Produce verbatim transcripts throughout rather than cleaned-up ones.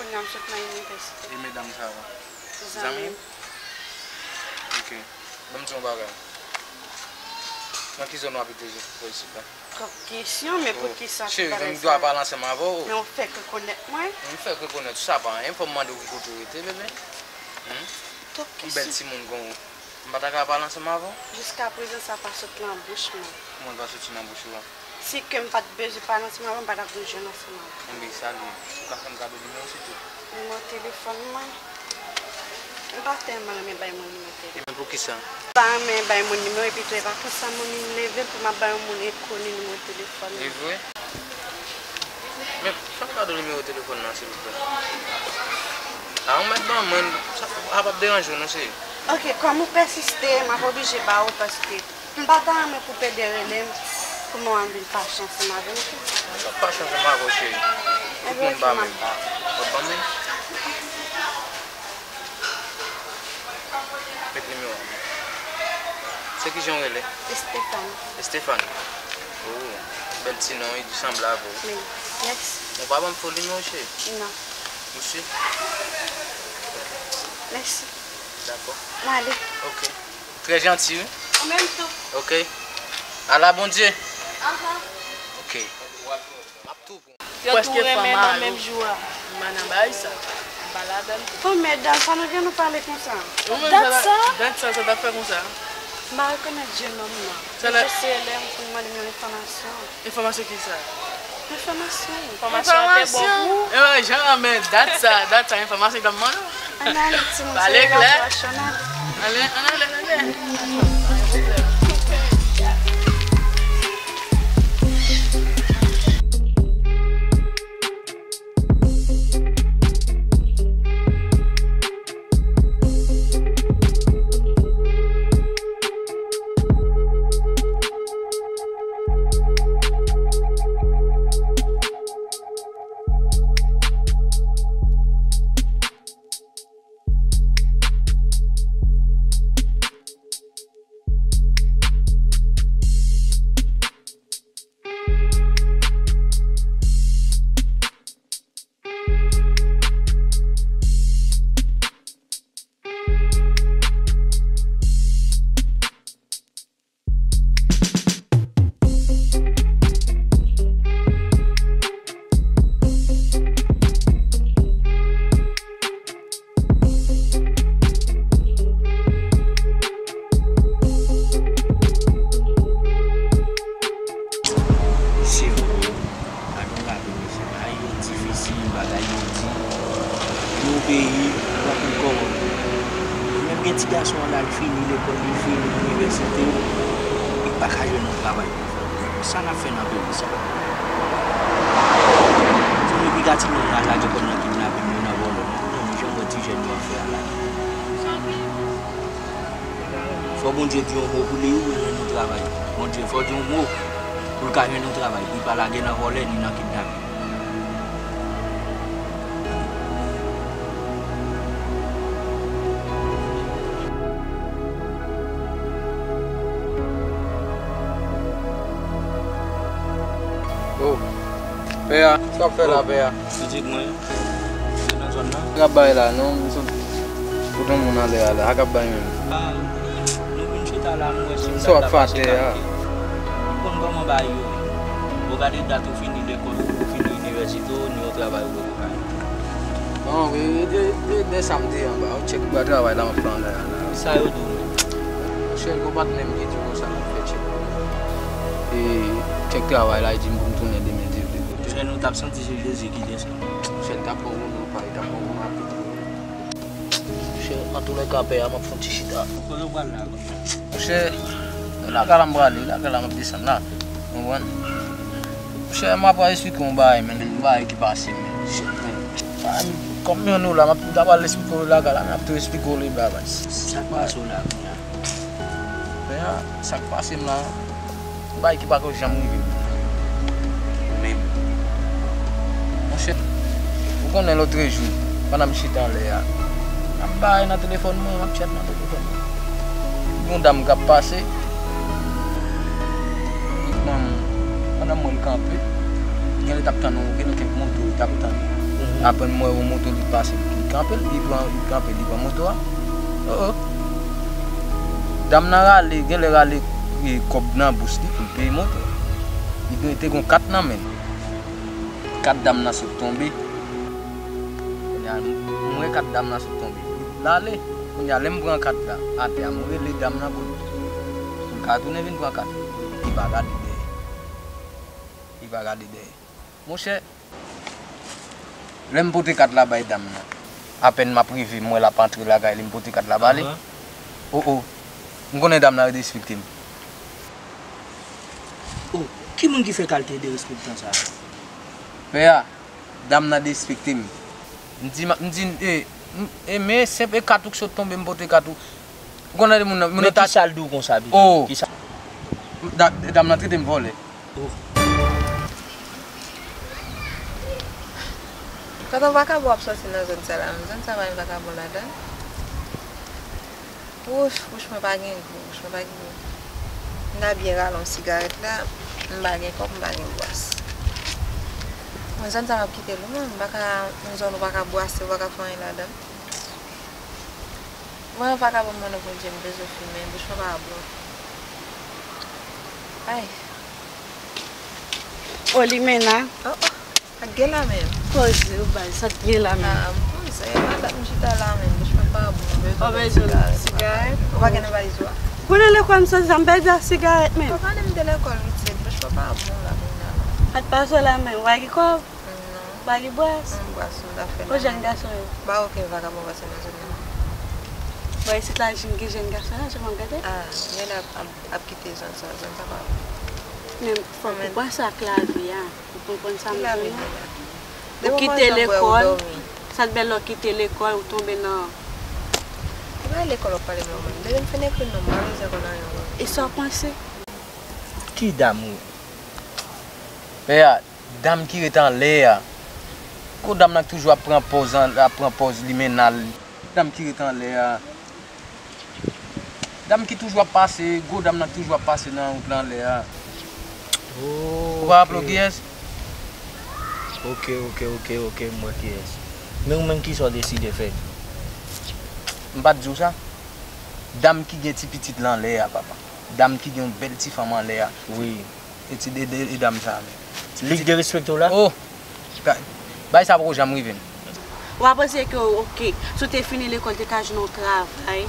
Kounye a m sot nan inivèsite. E medam sa yo? Se zanmi m. Ok. Ban m di yon bagay. Nan ki zòn w abite jis pou isit la? Twòp kesyon, men poukisa tout bagay sa? Cheri, m dwe pale ansanm avè w. Men w fèk rekonèt mwen. M fèk rekonèt ou, sa pa anyen. Fò m mande w ki kote w rete, bebe. Hmm? Twòp kesyon. Yon bèl timoun kon ou. M pa ta ka pale ansanm avè w? Jiskaprezan, sa pa sot nan bouch mwen. Kòman l pa soti nan bouch ou a? Si ke m pa t bezwen pale ansanm avè w, m pa t ap vin jwenn ansanm avè w. Enben, sa l ye. Ou ka fè m kado nimewo w, sitou? Nimewo telefòn mwen? M pa tèlman renmen bay moun nimewo telefòn. Enben, poukisa? M pa renmen bay moun nimewo, epi tou, e pa konsa manmi m leve l pou m ap bay yon moun enkoni nimewo telefòn mwen. E vre? Men, fè m kado nimewo telefòn nan, silvouplè. A, ou mèt ban mwen, sa, sa p ap deranje w, non, cheri. Ok, kòm ou pèsiste, m ap oblije ba ou, paske m pa ta renmen pou w pede rele m, pou mwen ann vin fache ansanm avè m tou. M p ap fache ansanm avè w, cheri. Tout moun pa menm. W ap ban mwen? Met nimewo a. Se kijan w rele? Estefan. Estefan. Oh, bèl ti non, wi, li sanble avè w. Men, mèsi. Ou pa ban m fo nimewo, cheri? Non. Ou si? Mèsi. Dakò. M ale. Ok. Trè janti, wi. Ou menm tou. Ok. Ala Bondye. Aha. Ok. M ap tou pran. Yo tou renmen nan menm jou a. M pa nan bagay sa. M pa ladan l tou. Oh, medam, sa nou gen nou pale konsa? Dat sa? Dat sa, sa t ap fè konsa? M pa rekonèt jenòm nan. Li jis rele m pou l mande m yon enfòmasyon. Enfòmasyon ki sa? Enfòmasyon. Enfòmasyon an te bon pou ou? E, jan, men dat sa, dat sa, enfòmasyon ki t ap mande w. Ann ale, timoun, se relasyon an ale. Ale, ann ale, ann ale. Se vre, pa gen lavi mesye, bagay yo difisil, bagay yo di. Yon peyi, ou pa konn kòman. Menm gen ti gason an la, li fini lekòl, li fini inivèsite, li pa ka jwenn yon travay. Sa n ap fè nan peyi sa? Timoun epi gatimonn nan lage kò nan kidnaping, yo nan vòlè. Menm jan wè ti jèn yo ap fè a la. Fò Bondye di yon mo pou li, wi, pou l jwenn yon travay. Bondye, fò di yon mo pou l ka jwenn yon travay, pou l pa lage nan vòlè ni nan kidnaping. Oh, pè a, sa w ap fè la, pè a? Pitit mwen, se nan zòn nan? Sa k ap bay la, non? M sot kote yon moun anlè a la. Sa k ap bay menm? Ah, nou vin chita la, nou wè si m ta ka pase kanpe. Sa w ap fè atè a? M konn kòman bagay yo ye. Bon, gade dat ou fini lekòl, ou fini inivèsite w, ni yon travay ou poko ka jwenn. Non, e, e, e, de sa m te anba, ou tchèk ba travay la m ap fè anlè a la. Sa yo di w menm? Monchè, gon patnè m ki di konsa m ap fè tchèk. E, tchèk travay la, li di m pou m tounen demen, Dye vle. Monchè, nou t ap santi se Jezi ki desann. Monchè, l t ap bon pou nou, pa, li t ap bon pou nou anpil. Monchè, antoulèka, pè a, m ap fè yon ti chita. Kote w pral la, konsa? Monchè, e lakay la m prale, e lakay la m ap desann la. Ou konprann? Monchè, m ap esplike w yon bagay, men, yon bagay ki pase m, men. Shit, men. Bagay, kòm m jwenn ou la, m ap, m ta pral esplike w lakay la, men m ap tou esplike w li bagay. Sa k pase w la, kounye a? Kounye a, sa k pase m la, yon bagay ki pako janm rive m. Menm. Monchè, ou konnen lòtrejou, pandan m chita anlè a, m ap bay nan telefòn mwen, m ap tchèt nan telefòn mwen. Yon dam k ap pase, li pran m, pandan m wè l kanpe, genlè t ap tann yon, genlè kèk moto li t ap tann. Apre m wè yon moto li pase, li kanpe, li pran, li kanpe, li pran moto a. Oh, oh. Dam nan rale, genlè rale e, kòb nan bous li pou l peye moto. Li gen, te gen kat nan men l. Kat dam nan sot tonbe. Kounye a, m wè kat dam nan sot tonbe. L ale. Kounye a, lè m pran kat la atè a, m rele dam nan pou l, pou l ka tounen vin pran kat li. Li pa gade dèyè. Li pa gade dèyè. Monchè, lè m pote kat la bay dam nan, apèn m ap rive, m wè l ap antre lakay li, m pote kat la ba li. Ahan. Oh, oh. M konnen dam nan derespekte m. Oh, ki moun ki fè kalite derespektan sa a? Pè a, dam nan derespekte m. M di, m di, e, m, e, men senp, e kat ou k sot tonbe, m pote kat ou. Ou konnen moun nan, moun nan ta. Men kisa l di w konsa, pito? Oh. Kisa? Da-, dam nan trete m vòlè. Oh. Tonton vakabon ap sòti nan zòn sa la, menm zòn sa pa gen vakabon ladan. Wouch, bouch mwen pa gen gou, bouch mwen pa gen gou. M ta byen rale yon sigarèt la, m pa gen kòb, m pa gen bwas. Mwen zòn sa m ap kite l wi, mwen, m pa ka, yon zòn ou pa ka bwase, ou pa ka fè anyen ladan. Mwen vakabon mwen non Bondye, m bezwen fimen, bouch mwen pa bon. Ay. O limena. Oh, oh. Sa k gen la menm? Poze w baz, sa k gen la menm? Ah, m poze, madanm, m chita la menm, bouch mwen pa bon, m bezwen yon sigarèt. Ou pa gen nan valiz ou a? Konnen lekòl m soti a, m pèdi ak sigarèt menm. Papa, m te lekòl wi, ti bouch mwen pa bon la kounye a la. Sa k pase w la menm? Ou pa gen kòb? Non. Ou pa gen bwas? Yon bwas m ta fè la. Kot jèn gason yo? M pa wè okenn vakabon pase nan zòn nan. Bò isit la, jim gen jèn gason la, jan m ap gade. Ah, genlè ap, ap, ap kite zòn sa, zòn sa pa bon. Men fòk ou panse ak lavi a. Ou konprann sa m di w? Ou kite lekòl, sa k bèl lè w kite lekòl, ou tonbe nan. E pa lekòl w ap pale m la menm. Depi m fin ekri non m, m pa bezwen konn anyen ankò. E sa w panse? Ki dam ou? Pè a, dam ki ret anlè a. Gwo dam nan k toujou ap pran pòz an, ap pran pòz limena l. Dam ki ret anlè a. Dam ki toujou ap pase, gwo dam nan k toujou ap pase nan wout la anlè a. Ou pa raple w kiyès? Ok, ok, ok, ok, m wè kiyès. Men ou menm kisa w deside fè? M pa t di w sa? Dam ki gen ti pitit la anlè a, papa. Dam ki gen yon bèl ti fanm anlè a. Wi. E ti de, de, e dam sa a menm. Li k derespekte w la? Oh! Ka-, bagay sa poko janm rive m. W a panse ke, oke, si w te fini lekòl, te ka jwenn yon travay,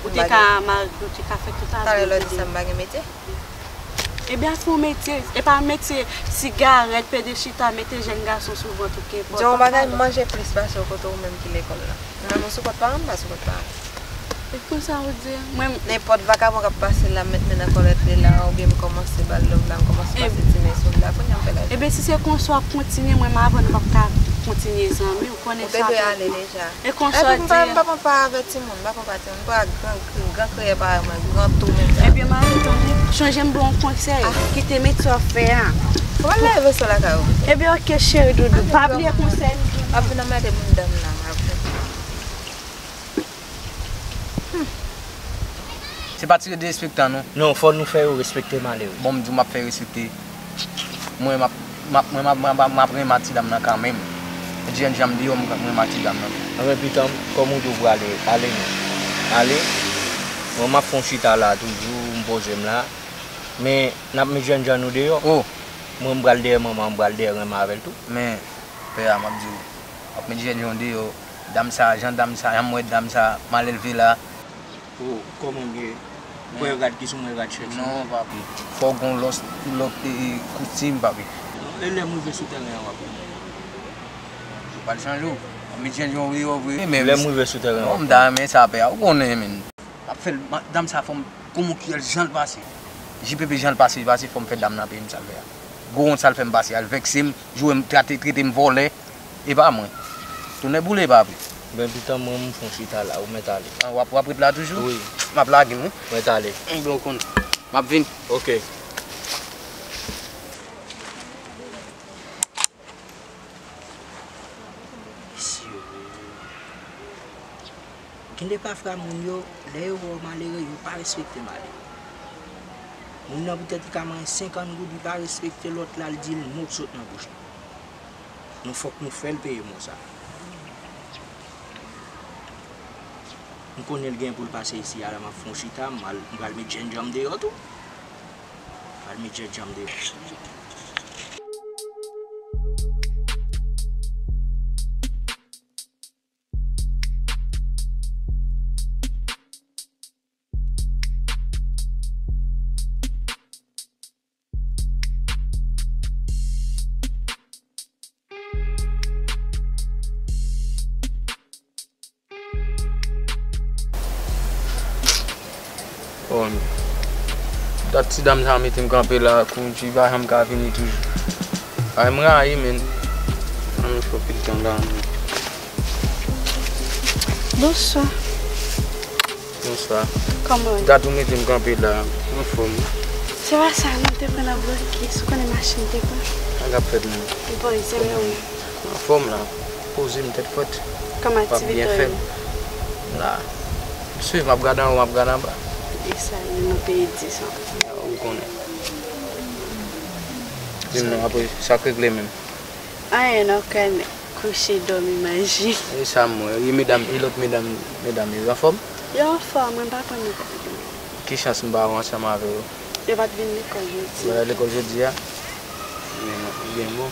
ou te ka marye, ou te ka fè tout sa. Talè lè w di sa, m pa gen metye. Ebyen, al fè yon metye. E pa metye sigarèt, pede chita, mete jèn gason sou vant ou, kenpòt. Di yon bagay, m manje plis pase w kote ou menm ki lekòl la. Mwen menm, m sou kont paran m, m pa sou kont paran m. E konsa ou di a? Mwen. Nenpòt vakabon k ap pase la, m met men nan kòlèt li la, oubyen m kòmanse ba l love la, m kòmanse pase ti men sou li la, kounye a m fè lavi. Ebyen, si se konsa w ap kontinye, mwen menm avè w nou p ap ka kontinye zanmi, ou konnen sa. Ou te dwe ale deja. E konsa w di a? Epi m pa, m pa pran pa avè timoun, m pa pran pa timoun, m pran gran, gran kreyè parèy mwen, gran tou menm sa. Ebyen, m ale tande, chonje m ba w yon konsèy, kite metye w ap fè a. Ou pral leve sou lakay ou. Ebyen, oke, cheri doudou, pa bliye konsèy m. W ap vin anmède moun dam nan, m ap vin. Se pa ti derespektan non. Non, fò nou fè yo respekte malere. Bon, m di w m ap fè respekte. Mwen, m ap, m ap, mwen, m ap, m ap, m ap renmen ak ti dam nan kanmenm. Jènjan m di yo, m renmen ak ti dam nan. Anben, pitan m, kòm ou di w prale, ale non. Ale. Mwen, m ap fè yon chita la toujou, m poze m la. Men, n ap met jènjan nou deyò. Oh. Mwen, m pral dèyè manman, m pral dèyè renmen avè l tou. Men, pè a, m ap di w, w ap met jènjan w deyò. Dam sa, jan dam sa, jan m wè dam sa, malelve la. Oh, kòman m ye? Mwen rad ki sou mwen, rad chèch mwen. Non, papi. Fò w gon lòs, lòt, e, e, koutim, papi. E lè m rive sou tèren an, w ap wè. Ou pral chanje w. Met jènjan w ye, w vre. Lè m rive sou tèren an, w ap wè. Non, m ta renmen sa, pè a. Ou konnen, men. M ap fè l, ma-, dam sa fò m gon mou ki al jan l pase. J P P jan l pase, pase fò m fè dam nan peye m sa l fè a. Gwo wont sa l fè m pase a, l vèkse m, joure m, trate, trete m vòlè. E pa mwen. Tonnè boule, papi. Ben, pitan mwen, m fon chita la, ou mèt ale. Ah, w ap, w ap ret la toujou? Wi. M ap lage m, wi. Mèt ale. Bon, ou konn. M ap vin. Oke. Mesye, genlè pafwa moun yo, lè yo wè w malere, yo pa respekte malere. Moun nan poutèt li ka manyen senkant goud, li pa respekte lòt la, li di l mo k sot nan bouch li. Nou fòk nou fè l peye mò sa. M konnen l gen pou l pase isi a la, m ap fè yon chita, m al, m pral met jènjan m deyò tou. M pral met jènjan m deyò. Bon, dat ti dam sa mete m kanpe la, kounji pa janm ka vini toujou. Ay, m rayi, men. Ann fè pil tan la, men. Bonswa. Bonswa. Kòman w ye? Dat ou mete m kanpe la, anfòm. Se pa sa, non, m te pran nan blokis. Ou konnen machin te pran. Sa k ap fèt, menm? Bon, se mwen wi. Anfòm la. Poze m tèt frèt. Kòman aktivite yo? M ap byen fè l. La. M swiv, m ap gade anwo, m ap gade anba. E sa, nou nan peyi dis an. Ou konnen. Di m non, apre, sa k regle menm? Anyen non, kòm kouche, dòmi, manje. E sa m wè. E medam, e lòt medam, medam yo anfòm? Yo anfòm, mwen pa konn yo. Ki chans m pa wè ansanm avè yo? Yo pa t vin lekòl jodi a. Yo pa t lekòl jodi a? Men, byen bon.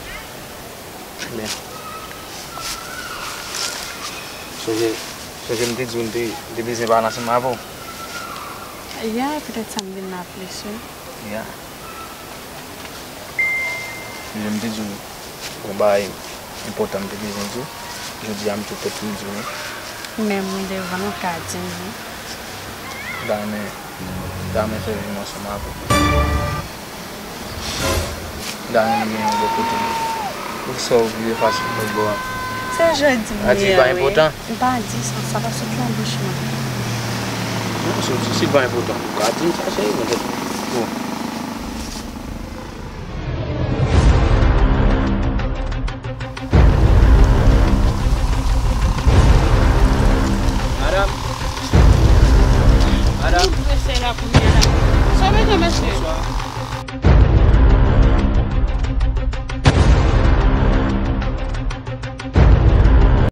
Men. Sonje, sonje m te di w m te, m te bezwen pale ansanm avè w. Ya, petèt sa m vin la plis, wi. Ya. Jan m te di w, gon bagay enpòtan m te bezwen di w. Jodi a, m tou tèt m di w. Menm devan w ka di m, wi. M ta renmen, m ta renmen fè vi m ansanm avè w. M ta renmen gen yon lòt kote. Poukisa w vire fason lòt bò a? Se jodi m ye a, wi. A di pa enpòtan? M pa di sa, sa pa sot nan bouch mwen. Non, si w di si l pa enpòtan, ou ka di m sa, cheri, mwen tèt. Bon. Madanm. Madanm. Mesye la pou mwen la. Sa w bezwen, mesye? Bonswa.